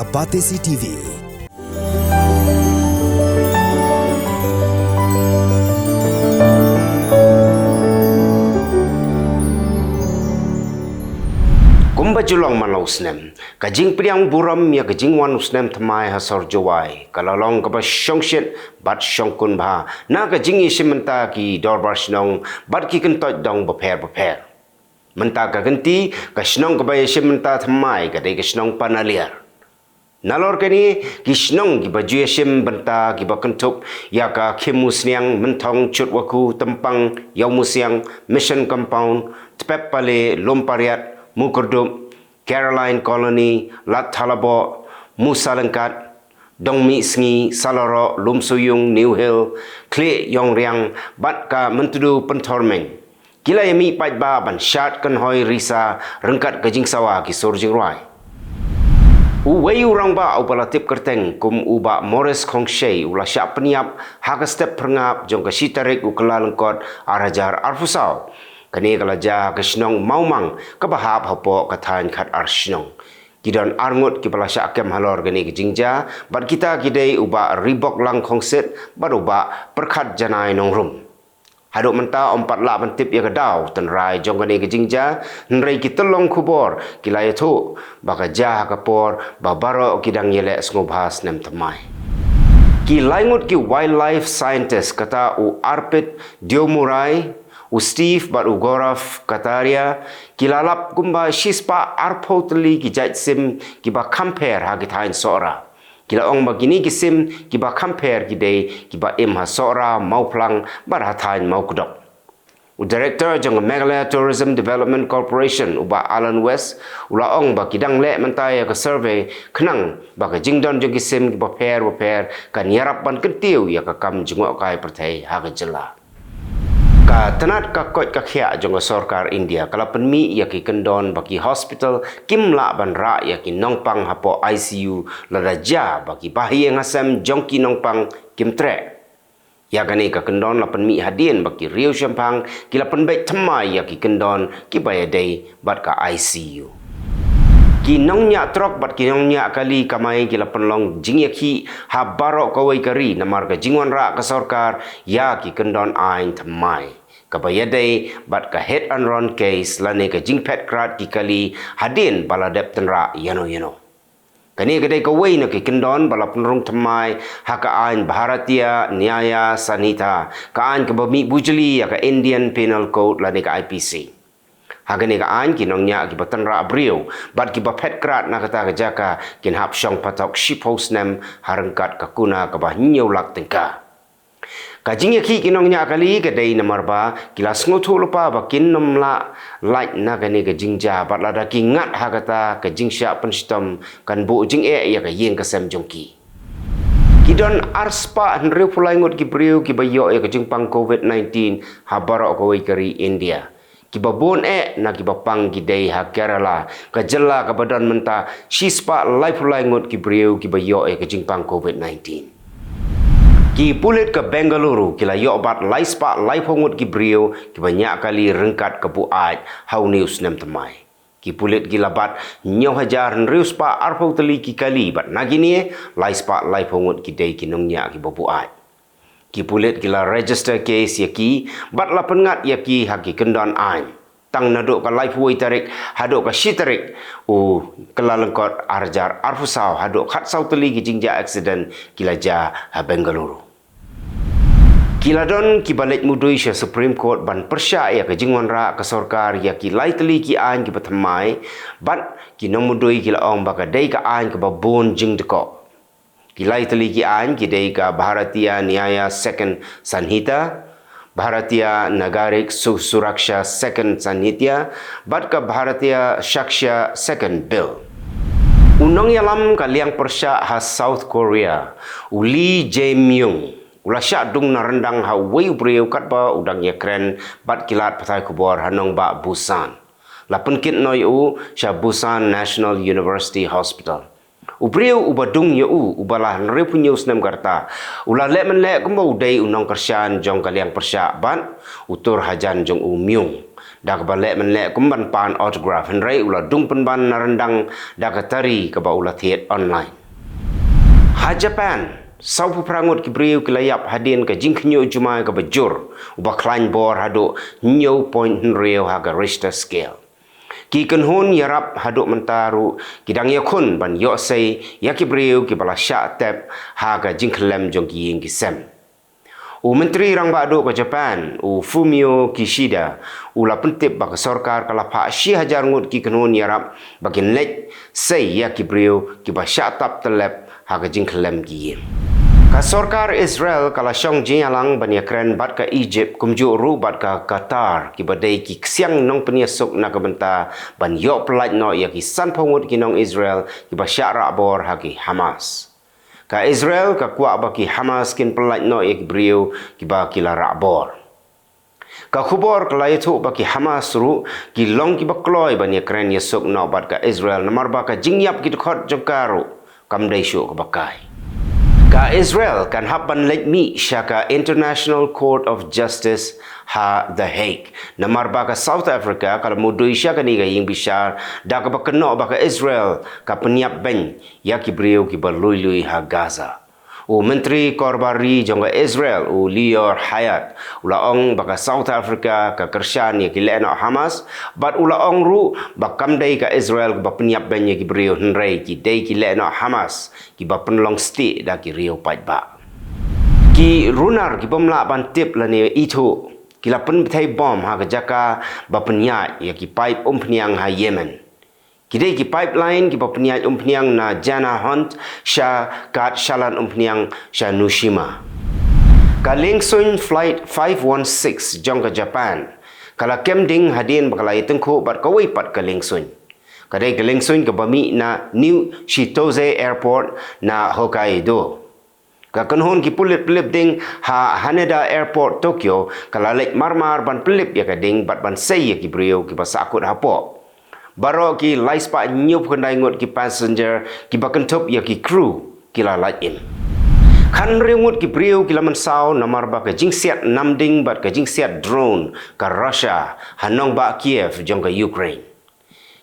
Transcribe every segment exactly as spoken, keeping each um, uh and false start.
Batesi T V. Kumba ju long man la u snem, ka jingpdiang burom ïa ka jingwan u snem thymmai ha sor Jowai ka la long kaba shongshit bad shongkun bha na ka jingïashim bynta ki dorbar shnong bad ki kyntoit dong bapher bapher. Mynta ka kynti, ka shnong kaba ïashim bynta thymmai ka dei ka shnong Panaliar. Nalor kane, ki shnong kiba ju ïashim bynta kiba kynthup ïa ka Khimmusniang, Mynthong, Chutwakhu, Tympang, Ïawmusiang, Mission Compound, Tpep Pale, Lumpariat, Mukurdup, Caroline Colony, Lad Thalaboh, Musalengkat, Dongmihsngi, Salaroh, Lumsuyung, New Hill, Khlieh Ïongriang bad ka Myntdu Pynthormeiñ ki la ïamih paidbah ban shad kynhoi risa ryngkat ka jingsawa ki sur jingrwai. Uwei u rangbah uba la tip kyrteng kum u Bah Morris Khongshei u la shah pynïap ha ka step phyrngap jong ka shi tarik u Kyllalyngkot ar hajar arphew saw. Kane ka la jia ha ka shnong Mawmang kaba hap hapoh ka thaiñ Khatarshnong. Ki don arngut kiba la shah kem halor kane ka jingjia bad kita ki dei u Bah Riboklang Khongsit bad u Bah Pyrkhatjanai Nongrum. Haduh mynta ym pat lah ban tip ïa ka daw tynrai jong kane ka jingjia, hynrei ki tyllong khubor ki la ïathuh ba ka jia ha ka por ba baroh ki dang ïaleh sngewbha snem thymmai. Ki laingut ki wildlife scientist, kata u Arpit Deomurai, u Steve bad u Gaurav Kataria, ki la lap kumba shispah arphew tylli ki jait sim kiba kham pher ha ki thaiñ Sohra. Ki la ong ba kine ki sim kiba kham pher ki dei kiba im ha Sohra, Mawphlang bad ha thaiñ Mawkdok. U Director jong ka Meghalaya Tourism Development Corporation, u Bah Alan West, u la ong ba ki dang leh mynta ïa ka survey khnang ba ka jingdon jong ki sim kiba pher bapher kan ïarap ban kyntiew ïa ka kam jngohkai pyrthei ha ka jylla. Ka tnat ka koit ka khiah jong ka sorkar India ka la pynmih ïa ki kyndon ba ki hospital kim lah ban rah ïa ki nongpang hapoh I C U lada jia ba ki bahaïing hasem jong ki nongpang kim treh. Ïa kane ka kyndon la pynmih hadien ba ki riew shemphang ki la pynbeit thymmai ïa ki kyndon kiba ïadei bad ka I C U. Ki nongñiah trok bad ki nongñiah kali kamai ki la pynlong jingïakhih ha baroh kawei ka ri namar ka jingwanrah ka sorkar ïa ki kyndon aiñ thymmai kaba ïadei bad ka hit and run case lane ka jingphet krad ki kali hadien ba la dep tynrah ïano ïano. Kane ka dei kawei na ki kyndon ba la pynrung thymmai ha ka aiñ Bharatiya Nyaya Sanhita, ka aiñ kaba mih bujli ïa ka Indian Penal Code lane ka I P C. Ha kane ka aiñ ki nongñiah kiba tynrah briew bad kiba phet krad na kata ka jaka kin hap shong patok shiphew snem ha ryngkat ka kuna kaba hynñiew lak tyngka. Ka jingïakhih ki nongñiah kali ka dei namar ba ki la sngewthuh lypa ba kin ym lah lait na kane ka jingjia bad lada ki ngat ha kata ka jingshah pynshitom kan buh jingeh ïa ka ïing ka sem jong ki. Ki don arspah hynriewphew lai ngut ki briew kiba ïoh ïa ka jingpang covid nineteen ha baroh kawei ka ri India. Kiba bun eh na kiba pang ki dei ha Kerala, ka jylla kaba don mynta shispah laiphew lai ngut ki briew kiba ïoh ïa ka jingpang covid nineteen. Ki pulit ka Bengaluru ki la ïoh bat laispah laiphew ngut ki briew kiba ñiah kali ryngkat ka buaid ha une u snem thymmai. Ki pulit ki la bat hynñiew hajar hynriewspah arphew tylli ki kali bad na kine laispah laiphew ngut ki dei ki nongñiah kiba buaid. Ki pulit ki la register case ïa ki bad la pynngat ïa ki ha ki kyndon aiñ. Tang naduh ka laiphew wei tarik haduh ka shi tarik u Kyllalyngkot ar hajar arphew saw haduh khatsaw tylli ki jingjia accident ki la jia ha Bengaluru. Ki la don kiba leit mudui sha Supreme Court ban pyrshah ïa ka jingwanrah ka sorkar ïa ki lai tylli ki aiñ kiba thymmai bad ki nongmudui ki la ong ba ka dei ka aiñ kaba bun jingdkoh. Ki lai tylli ki aiñ ki dei ka Bharatiya Nyaya Second Sanhita, Bharatiya Nagarik Su- Suraksha Second Sanhita bad ka Bharatiya Sakshya Second Bill. U nongïalam ka liang pyrshah ha South Korea, u Lee Jae-myung, u la shah dung na ryndang ha uwei u briew katba u dang ïakren bad ki lad pathai khubor ha nongbah Busan. La pynkit noh ïa u sha Busan National University Hospital. U briew uba dung ïa u, uba la hynriewphew hynñiew snem ka rta, u la leh mynleh kumba u dei u nongkyrshan jong ka liang pyrshah bad u tur hajan jong u Myung. Da kaba leh mynleh kum ban pan autograph, hynrei u la dung pynban na ryndang da ka tari kaba u la thied online. Ha Japan, sawphew phra ngut ki briew ki la ïap hadien ka jingkhynñiuh jumai kaba jur, uba khlaiñ bor haduh hynñiew point hynriew ha ka Richter scale. Ki kynhun ïarap haduh mynta ruh ki dang ïakhun ban ïoh sei ïa ki briew kiba la shah tep ha ka jingkhyllem jong ki ïing ki sem. U Myntri Rangbah Duh ka Japan, u Fumio Kishida, u la pyntip ba ka sorkar ka la phah shi hajar ngut ki kynhun ïarap ba kin leit sei ïa ki briew kiba shah tap tyllep ha ka jingkhyllem ki ïing. Ka sorkar Israel ka la shong jingïalang ban ïakren bad ka Egypt, kumjuh ruh bad ka Qatar, kiba dei ki ksiang nongpynïasuk na ka bynta ban ïoh pyllait noh ïa ki sanphew ngut ki nong Israel kiba shah rah bor ha ki Hamas. Ka Israel ka kwah ba ki Hamas kin pyllait noh ïa ki briew kiba ki la rah bor. Ka khubor ka la ïathuh ba ki Hamas ruh ki long kiba kloi ban ïakren ïasuk noh bad ka Israel, namar ba ka jingïap ki dkhot jong ka ruh kam dei shuh kaba kai. Ka Israel kan hap ban leit mih sha ka International Court of Justice ha The Hague, namar ba ka South Africa ka la mudui sha kane ka ïing bishar da kaba kynnoh ba ka Israel ka pynïap beiñ ïa ki briew kiba lui lui ha Gaza. U Myntri Korbar Ri jong ka Israel, u Lior Hayat, u la ong ba ka South Africa ka kyrshan ïa ki lehnoh Hamas, bad u la ong ruh ba kam dei ka Israel kaba pynïap beiñ ïa ki briew, hynrei ki dei ki lehnoh Hamas kiba pynlong stieh da ki riew paidbah. Ki runar kibym lah ban tip lane ithuh ki la pynbthei bom ha ka jaka ba pynïaid ïa ki paip umphniang ha Yemen. Ki dei ki pipeline kiba pynïaid umphniang na Jana Hond sha kad shalan umphniang sha Nushima. Ka liengsuiñ Flight five one six jong ka Japan ka la kem ding hadien ba ka la ïatyngkhuh bad kawei pat ka liengsuiñ. Ka dei ka liengsuiñ kaba mih na New Chitose Airport na Hokkaido. Ka kynhun ki pulit pynlip ding ha Haneda Airport, Tokyo, ka la leit marmar ban pynlip ïa ka ding bad ban sei ïa ki briew kiba sahkut hapoh. Baroh ki laispah hynñiewphew khyndai ngut ki passenger kiba kynthup ïa ki crew ki la lait im. Khathynriew ngut ki briew ki la mynsaw namar ba ka jingsiat nam ding bad ka jingsiat drone ka Russia ha nongbah Kiev jong ka Ukraine.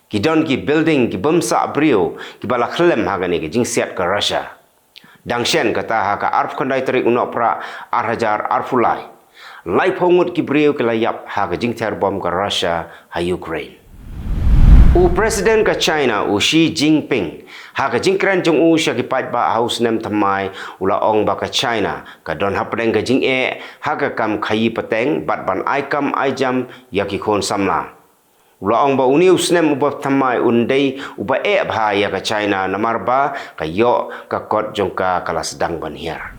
Ki don ki building kibym sah briew kiba la khyllem ha kane ka jingsiat ka Russia. Dang shen kata, ha ka arphew khyndai tarik u Nohprah ar hajar arphew lai, laiphew ngut ki briew ki la ïap ha ka jingther bom ka Russia ha Ukraine. U President ka China, u Xi Jinping, ha ka jingkren jong u sha ki paidbah ha u snem thymmai, u la ong ba ka China ka don hapdeng ka jingeh ha ka kam khaïi pateng bad ban ai kam ai jam ïa ki khun samla. U la ong ba une u snem uba thymmai un dei uba eh bha ïa ka China namar ba ka ïoh ka kot jong ka ka la sdang ban hiar.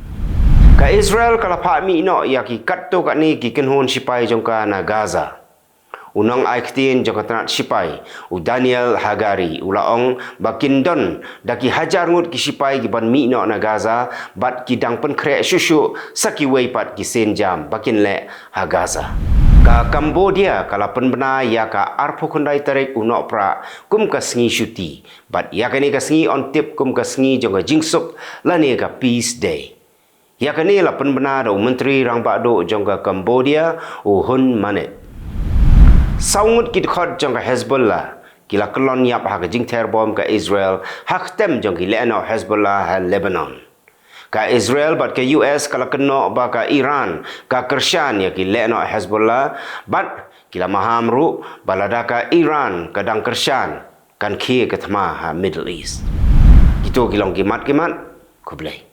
Ka Israel ka la phah mih noh ïa ki katto katne ki kynhun sipai jong ka na Gaza. U nongai ktien jong ka tnat sipai, u Daniel Hagari, u la ong ba kin don da ki hajar ngut ki sipai kiban mih noh na Gaza bad ki dang pynkhreh shuh shuh sa kiwei pat ki sienjam ba kin leh ha Gaza. Ka Cambodia ka la pynbna ïa ka arphew khyndai tarik u Nohprah kum ka sngi shuti bad ïa kane ka sngi yn tip kum ka sngi jong ka jingsuk lane ka Peace Day. Ïa kane la pynbna da u Myntri Rangbah Duh jong ka Cambodia, u Hun Manet. Saw ngut ki dkhot jong ka Hezbollah ki la kyllon ïap ha ka jingther bom ka Israel ha ktem jong ki lehnoh Hezbollah ha Lebanon. Ka Israel bad ka U S ka la kynnoh ba ka Iran ka kyrshan ïa ki lehnoh Hezbollah bad ki la maham ruh ba lada ka Iran ka dang kyrshan kan khie ka thma ha Middle East. Kito ki long ki mat ki mat. Khublei.